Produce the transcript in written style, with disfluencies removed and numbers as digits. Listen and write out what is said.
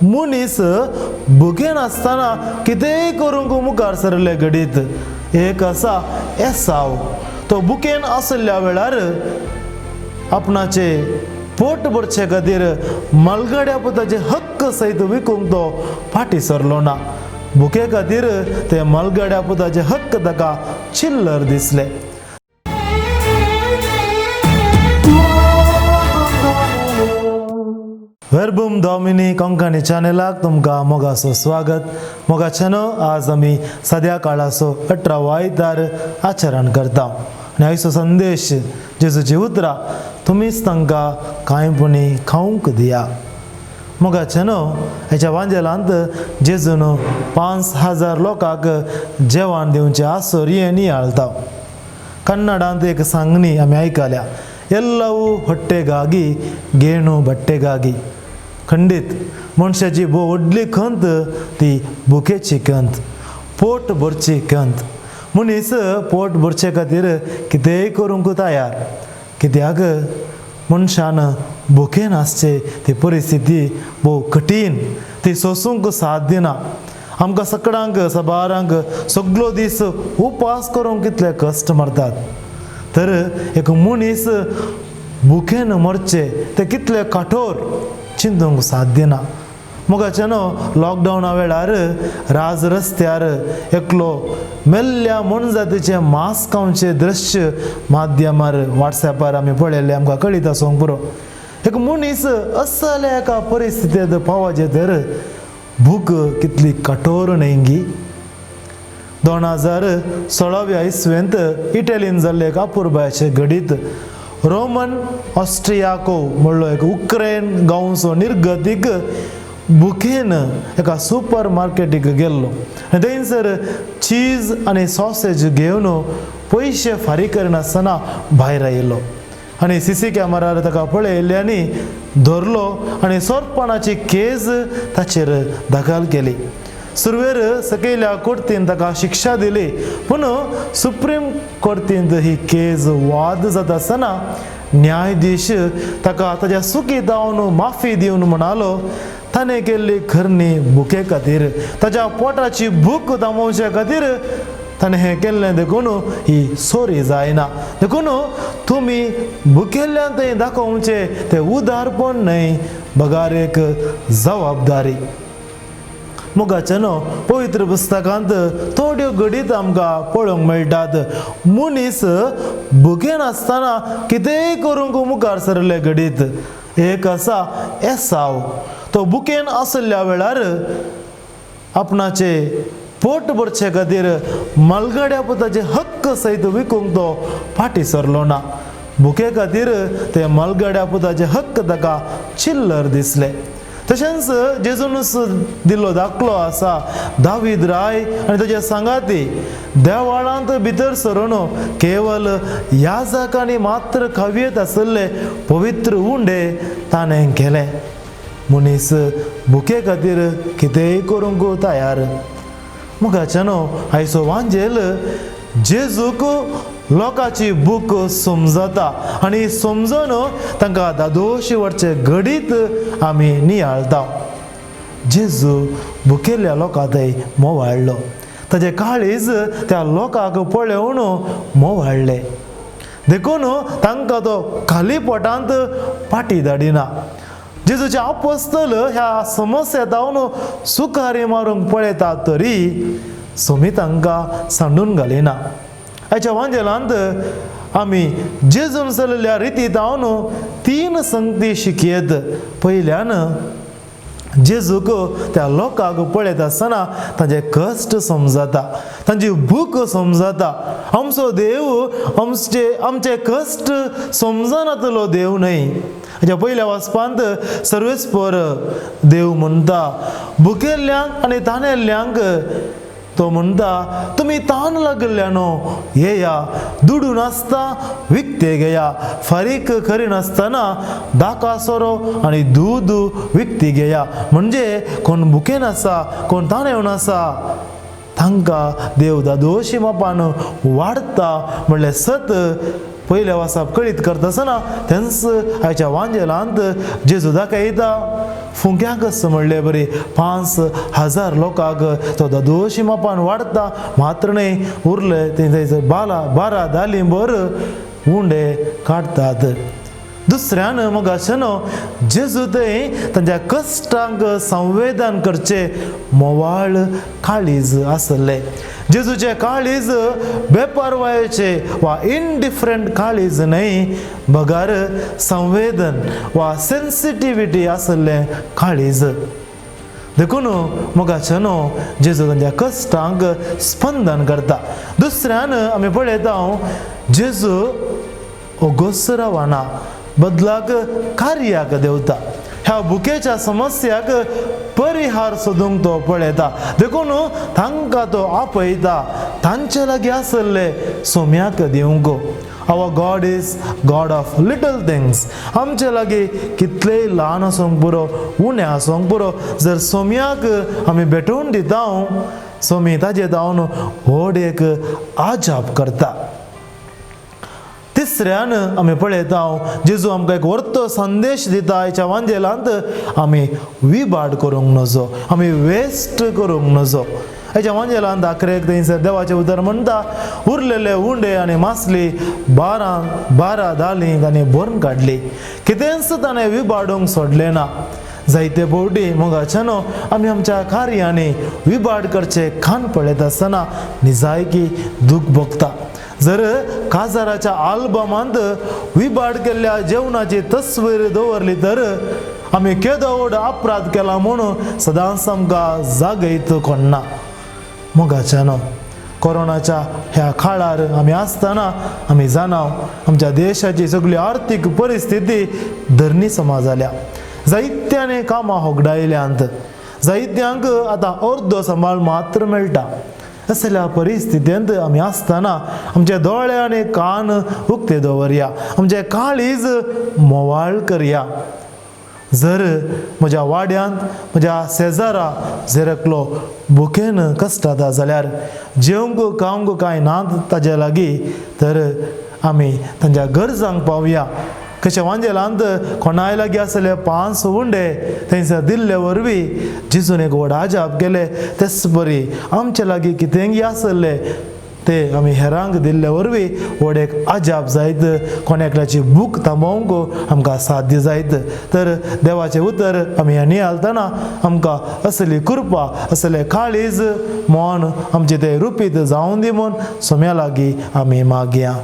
मनीस भुकेन आसतना कितेंय करूंक मुखार सरले घडीत. एक आसा एसाव, तो भुकेन आशिल्ल्या वेळार आपणाचे पोट भरचे खातीर मालगाड्या पुताचे हक्क सयत विकूंक तो फाटीं सरलो ना. भुके खातीर ते मालगाड्या पुताचे हक्क ताका चिल्लर दिसले. वेर्बूम डॉमिनी कोंकणी चॅनलाक तुमकां मोगाचो स्वागत. मोगाच्यानो, आज आमी सद्या काळाचो 18 आयतार आचरण करता आनी आयचो संदेश जेजूची उतरां, तुमीच तांकां कांय पुणी खावंक दिया. मोगाच्यानो, हेच्या वांजेलांत जेजून 5000 लोकांक जेवण दिवचें आसोर नियाळता. कन्नडांत एक सांगणी आमी आयकल्या, ಎಲ್ಲವೂ ಹೊಟ್ಟೆಗಾಗಿ ಗೇಣು ಬಟ್ಟೆಗಾಗಿ. खंडीत मनशाची भोव व्हडली खंत ती भुकेची खंत, पोट भरची खंत. मनीस पोट भरचे खातीर कितेंय करूंक तयार, कित्याक मनशान भुकेन आसचे ती परिस्थिती भोव कठीण, ती सोसूंक साथ दिना. आमकां सगळ्यांक सबारांक सगलो दीस उपास करूंक कितले कश्ट मारतात, तर एक मनीस भुकेन मरचे ते कितले कठोर चिंतूंक साथ दिना. मोगाच्यानो, लॉकडावना वेळार राज रस्त्यार एकलो मेल्ल्या मोनजातीचें मांस खावचें दृश्य माध्यमार वॉट्सॅपार आमी पळयल्लें, आमकां कळीत आसूंक पुरो. एक मनीस असल्या एका परिस्थितींत पावचे तर भूक कितली कठोर न्हय. 2016व्या इसवेंत इटलीन जाल्लें एक अपुरबायेचें घडीत. रोमन ऑस्ट्रियाको म्हणलो एक उक्रेन गांवचो निर्गतीक भुकेन एका सुपर मार्केटीक गेल्लो आनी थंयसर चीज आनी सॉसेज घेवन पयशे फारीक करिनासतना भायर आयिल्लो आनी सी सी कॅमेरार ताका पळयल्ल्यांनी धरलो आनी सोरपणाची केज ताचेर दाखल केली. सुरवेर सकयल्या कोर्तीन ताका शिक्षा दिली, पूण सुप्रीम कोर्तींत ही केज वाद जाता आसतना न्यायाधीश ताका ताज्या चुकी जावन माफी दिवन म्हणालो, ताणें केल्ली करणी भुके खातीर, ताज्या पोटाची भूक दामोवचे खातीर ताणें हें केल्लें, देखून ही सोरी जायना. देखून तुमी भुकेल्ल्यान थंय दाखोवचें तें उदारपण न्हय, बगार एक जबाबदारी. मोगाच्यानो, पवित्र पुस्तकांत थोड्यो घडीत आमकां पळोवंक मेळटात. मनीस भुकेन आसतना कितेंय करूंक मुखार सरले घडीत. एक आसा एसाव, तो भुकेन आशिल्ल्या वेळार आपणाचे पोट भरचे खातीर मालगाड्या पुताचे हक्क सयत विकूंक तो फाटीं सरलो ना. भुके खातीर ते मालगाड्या पुताचे हक्क ताका चिल्लर दिसले. तशेंच जेजूनच दिल्लो दाखलो आसा, दावीद राय आनी ताचे सांगाती देवाळांत भितर सरून केवल याजकांनी मात्र खावयेत आशिल्ले पवित्र उंडे ताणें केले. मनीस भुके खातीर कितेंय करूंक तयार. मोगाच्यानो, आयचो वांजेल जेजूक लोकांची भूक समजता आनी समजून तांकां दादोशी व्हरचे घडीत आमी नियाळता. जेजू भुकेल्ल्या लोकां थंय मोवाळ्ळो, ताजें काळीज त्या लोकांक पळोवन मोवाळ्ळें, देखून तांकां तो खाली पोटांत फाटी धाडिना. जेजूचे आपोस्तल ह्या समस्या जावन सुखारी मारूंक पळयता, तरी सोमी तांकां सांडून घालिना. हाच्या वांजेलांत आमी जेजून चलल्या रिती जावन 3 संगती शिकयत. पयल्यान जेजूक त्या लोकांक पळयत आसतना तांचे कश्ट समजता, तांची भूक समजता. आमचो देव आमचे आमचे कश्ट समजनातलो देव न्हय. हाच्या पयल्या वाचपांत सर्वेस्पर देव म्हणटा, भुकेल्ल्यांक आनी तानेल्ल्यांक तो म्हणटा, तुमी तान लागल्ल्यानो येया, दुडू नासता विकते घेया, फारीक करिनासतना दाका सोरो आनी दूद विकती घेया. म्हणजे कोण भुकेन आसा, कोण ताणेवन आसा, तांकां देव दादोशी मापान वाडटा म्हणलें सत पयले वासाप कळीत करता आसतना तेंच आयच्या वांजेलांत जेजू दाखयता फुंक्याकच म्हणले बरी 5000 लोकांक तो दादोशी मापान वाडता मात्र न्हय उरले ते बाला 12 दालिंबर उंडे काडटात. दुसऱ्यान मोगाशेनो जेजू थंय तांच्या कश्टांक संवेदन करचे मोवाळ काळीज आसले. जेजूचे काळीज बेपरवायेचे वा इनडिफरंट काळीज न्हय, बगर संवेदन वा सेन्सिटिविटी आसलें काळीज. देखून मोगाशेनो जेजू तांच्या कश्टांक स्पंदन करता. दुसऱ्यान आमी पळयता जेजू ओगोस रावना, बदलाक कार्याक देवता. ह्या भुकेच्या समस्याक परिहार सोदूंक तो पळयता. देखून तांकां तो आपयता तांचे लागीं आसले सोम्याक दिवंक. Our God is God of little things. आमचे लागीं कितलेय ल्हान आसूंक पुरो, उणें आसूंक पुरो, जर सोम्याक आमी भेटोवन दिता सोमी ताजे धांवन व्हड एक आजाप करता. तिसऱ्यान आमी पळयता जेजू आमकां एक व्हडलो संदेश दिता आयच्या वांजेलांत, आमी विबाड करूंक नजो, आमी वेस्ट करूंक नजो. आयच्या वांजेलांत आखरेक थंयसर देवाचें उतर म्हणटा उरलेले उंडे आनी मासली 12 दाली ताणें भरून काडली. कितेंच ताणें विबाडूंक सोडलें ना. जायते फावटी मोगाच्यानो आमी आमच्या कार्यांनी विबाड करचे खान पळयता आसतना निजायकी दूख भोगता. जर काजाराच्या आल्बमांत विबाड केल्ल्या जेवणाची तस्वीर दवरली तर आमी केदो व्हड अपराध केला म्हणून सदांच आमकां जागयत कोण्णा. मोगाच्यानो कोरोनाच्या ह्या काळार आमी आसतना आमी जाणाव आमच्या देशाची सगळी आर्थीक परिस्थिती धरणी समा जाल्या. जायत्याने कामां होगडायल्यांत, जायत्यांक आतां अर्दो सांबाळ मात्र मेळटा. असल्या परिस्थितींत आमी आसतना आमचे दोळे आनी कान उक्ते दवरया, आमचे काळीज मोवाळ करया. जर म्हज्या वाड्यांत म्हज्या शेजारा जर एकलो भुकेन कश्टाता जाल्यार, जेवंक खावंक कांय ना ताजे लागीं, तर आमी तांच्या गरजांक पावया. कशें वांजेलांत कोणाय लागीं आसले 5 उंडे थंयसर दिल्ले वरवीं जेजून एक व्हड आजाप केलें, तेच बरी आमचे लागीं कितेंय आसलें ते आमी हेरांक दिल्ले वरवीं व्हड एक आजाप जायत, कोण एकल्याची भूक थांबोवंक आमकां साध्य जायत. तर देवाचें उतर आमी ह्या नियाळतना आमकां असली कृपा, असले काळीज मन आमचें तें रुपीत जावं दी म्हूण सोम्या लागीं आमी मागया.